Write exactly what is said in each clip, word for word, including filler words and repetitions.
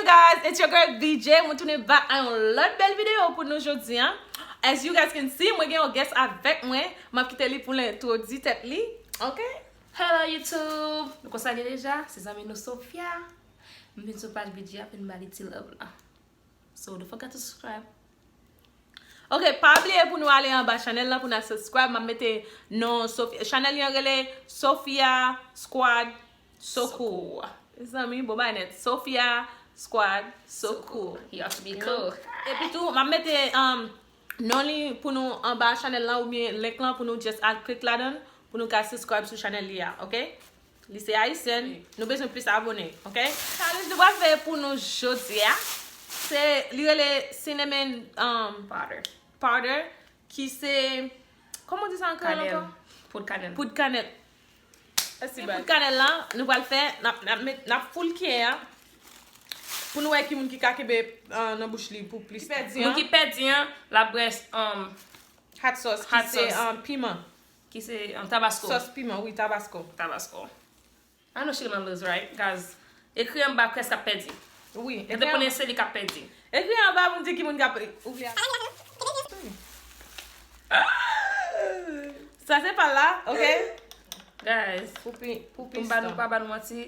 Guys, it's your girl V J. Mwen tounen back a yon lòt bèl videyo pou nou jodi a. As you guys can see, mwen gen yon guest avèk mwen. M ap kite li pou l entwodui tèt li. Ok? Hello YouTube! Nou konn sa l ye deja, se zanmi nou Sophia. M vin sou paj V J a, vin ba li ti love la. So, don't forget to subscribe. Ok, pa bliye pou nou ale anba chanèl lan pou n al subscribe. M ap mete non Sophia. Chanèl li an rele Sophia Squad Secours. Mezanmi, bon bagay nèt. Sophia Squad Secours. You have to be cool. Epi tou, m ap mete um, non li pou nou anba chanèl lan oubyen link lan pou nou just al click ladan l pou nou ka subscribe sou chanèl li a, ok? Li se ayisyèn, nou bezwen plis abone, ok? Challenge nou pral fè pou nou jodi a, se li rele cinnamon um, powder. Powder, ki se, kòman w di sa an kreyòl ankò? Kanèl. Poud kanèl. Poud kanèl. Mèsi, baz. Poud kanèl lan, nou pral fè, n ap, n ap met, n ap foul kiyè a pou nou wè ki moun ki ka kenbe uh, nan bouch li pou plis tan. Moun ki pèdi an, l ap bwè um, hot sauce, ki se um, piman. Ki se um, tabasco. Sòs piman, wi, tabasco. Tabasco. I know she gonna lose, right? Guys, ekri anba kiyès k ap pèdi. Wi, nou te konnen se li k ap pèdi. Ekri anba pou n di ki moun k ap ouvri a. Sa se pa la, ok? Guys, pou pi, pou pi pou m ba nou, pa ba nou manti,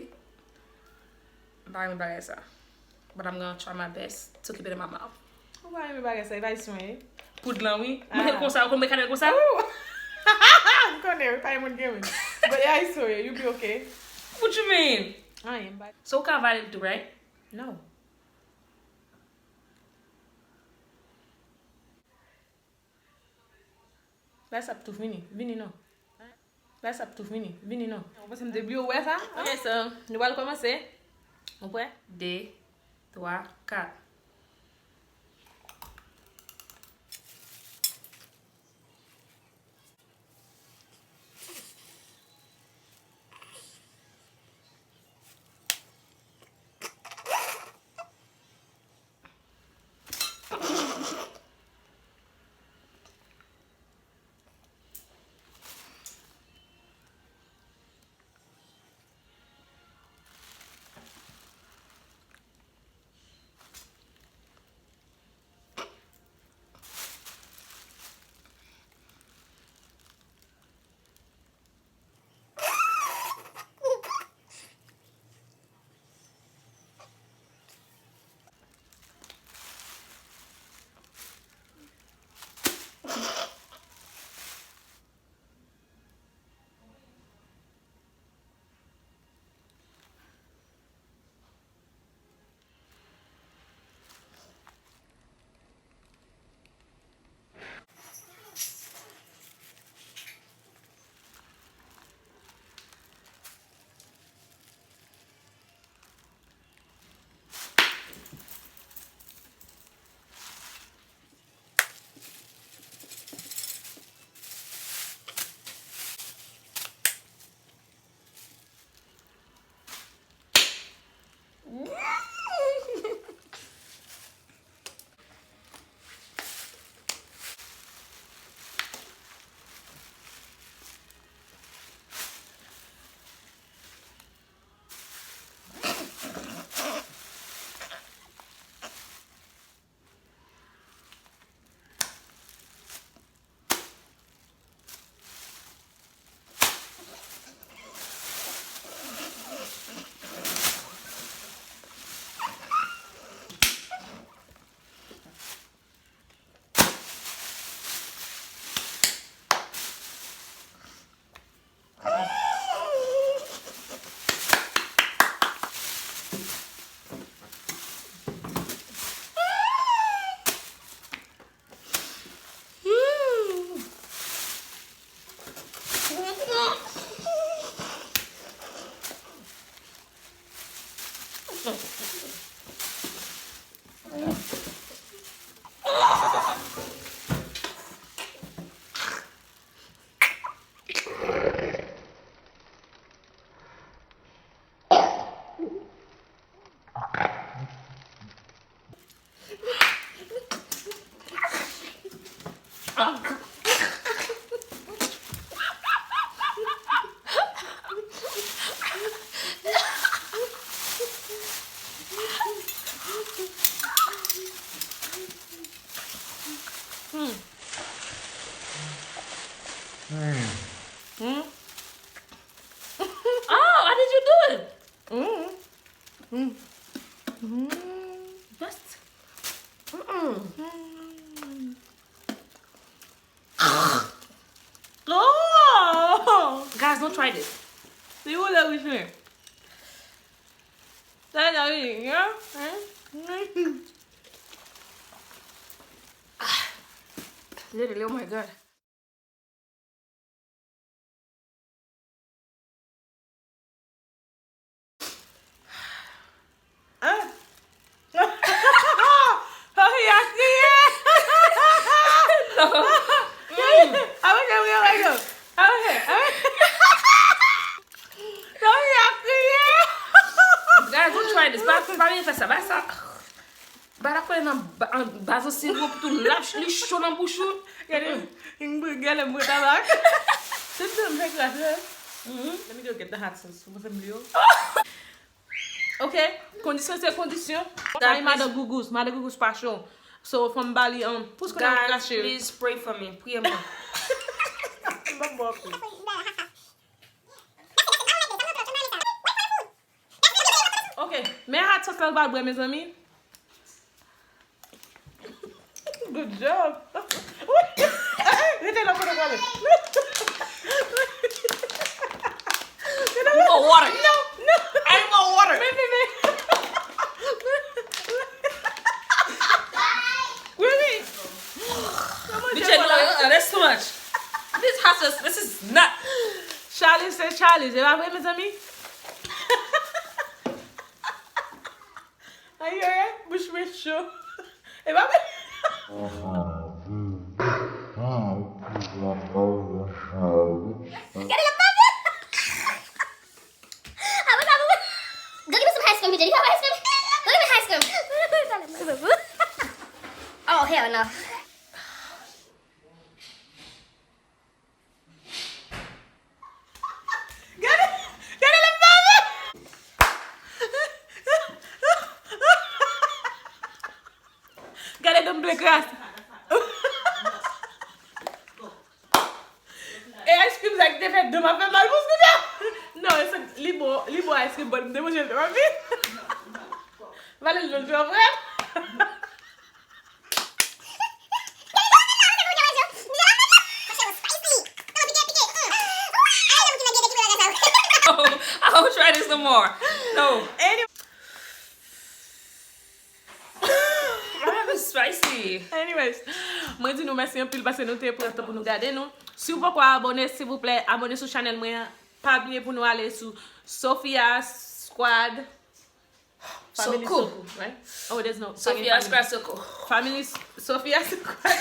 m pa renmen bagay sa. But I'm gonna try my best to keep it in my mouth. Ou pa renmen bagay sa, e pa ayisyen ye. Poud lan, wi. Mwen konsa, ou konn mwen kanèl konsa? M konnen, wi, pa yon moun gen moun. But e ayisyen ye, you be okay. What you mean? Anyen, m pa. So, ou ka vale l tou, right? No. Lè sa ap tou fini. Vini non. Lè sa ap tou fini. Vini non. Ou panse m te bliye w wè sa? Ok, so, nou pral kòmanse. Ou prè? De, twa, kat. Mm. Mm. Just. Mm-mm. Mm. Oh! Guys, don't try this. Si vous voulez, oui, je. Sa, sa, oui, hein? Hein? Ah. Literally, oh my God. Hein? Sophia kriye! Non. Mm. Avanse, avanse, avanse. Avanse, avanse. Sophia kriye! Guys, don't try this. Pa, pa vin fè sa, pa sa. Ba la kole nan ba, an, ba zòt sitwon pou tou lach, li cho nan bouch ou. Gade, m, m, gade m bwè tabak. Tout moun fè kras, wi. Mhm. Let me go get the hot sauce. Ou panse m li yo? Ok, kondisyon se kondisyon. Sa e madan Gougous, madan Gougous pa cho. So, fò m ba li, um, pous konnen l ap krache. Guys, please pray for me. Priye mwen. M ap bò kou. Ok, men hot sauce la l pral bwè, mezanmi. Good job. Rete la kote w prale. I need more water. No, no. I need more water. Men, men, men. Wi, wi. Bitch, no, uh, that's too much. This hot sauce, this is not. Challenge se challenge, e pa vre, mezanmi? Ayo, bouch mwen cho. E pa vre? Gade lè m pa vle. Apre sa, pou, go give me some ice cream, Jennifer. Ice cream. Go give me ice cream. Oh, hell no. Gade, gade lè m pa vle. Gade dan m ble kras. E ice cream sa ki te fè dan m ap fè mal pou Sylvia. Non, e se li bon, li bon ice cream, but m te manje l twò vit. Vale l twò frèt. I will try this some more. No. Anyway. Spicy. Anyways, mwen di nou mèsi anpil paske nou te pran tan pou nou gade nou. Si w poko abòne, silvouplè, abòne sou chanèl mwen an. Pa bliye pou nou ale sou Sophia Squad. Family Soko. Soko, right? Oh, there's no Sophia Squad Soko. Family S-, Sophia Squad.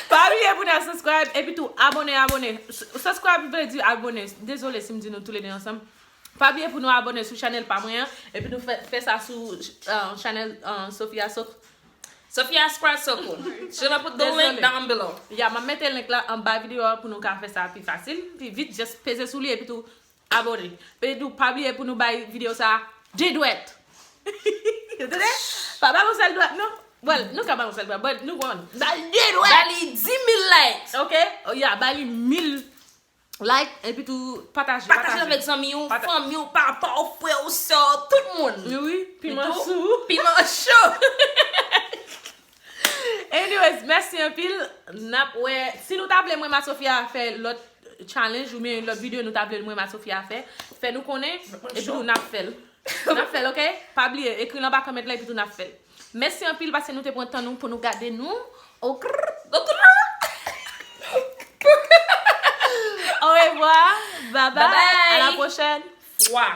Pa bliye pou nou subscribe epi tou abòne, abòne. S-, subscribe vle di abòne. Dezole si m di nou toulede ansanm. Pa bliye pou nou abòne sou chanèl pa mwen an, epi nou fè, fè sa sou, uh, chanèl, uh, Sophia Sok. Sophia Squad Soko. She gonna put the link down below. Ya, m ap mete link la anba videyo a pou nou ka fè sa pi fasil, pi vit. Just peze sou li epi tou abòne. Epi tou pa bliye pou nou bay videyo sa de dwèt. Tande? Pa ba l yon sèl dwèt, non. Well, nou ka ba l yon sèl dwèt, but nou konn. Ba l de dwèt. Ba li dis mil likes. Ok? Oh, ya, ba li mil like, epi tou pataje, pataje. Pataje avèk zanmi w, fanmi w, papa w, frè w, sè w, tout moun. Wi, piman sou. Piman cho. Anyways, mèsi anpil. N ap wè. Si nou ta vle mwen, Masofia fè lòt challenge oubyen lòt videyo nou ta vle mwen, Masofia fè, fè nou konnen. Epi tou n ap fè l. N ap fè l, ok? Pa bliye, ekri l anba comment la, epi tou n ap fè l. Mèsi anpil paske nou te pran tan nou pou nou gade nou. Au revoir. Bye bye. Bye bye. À la prochaine fois.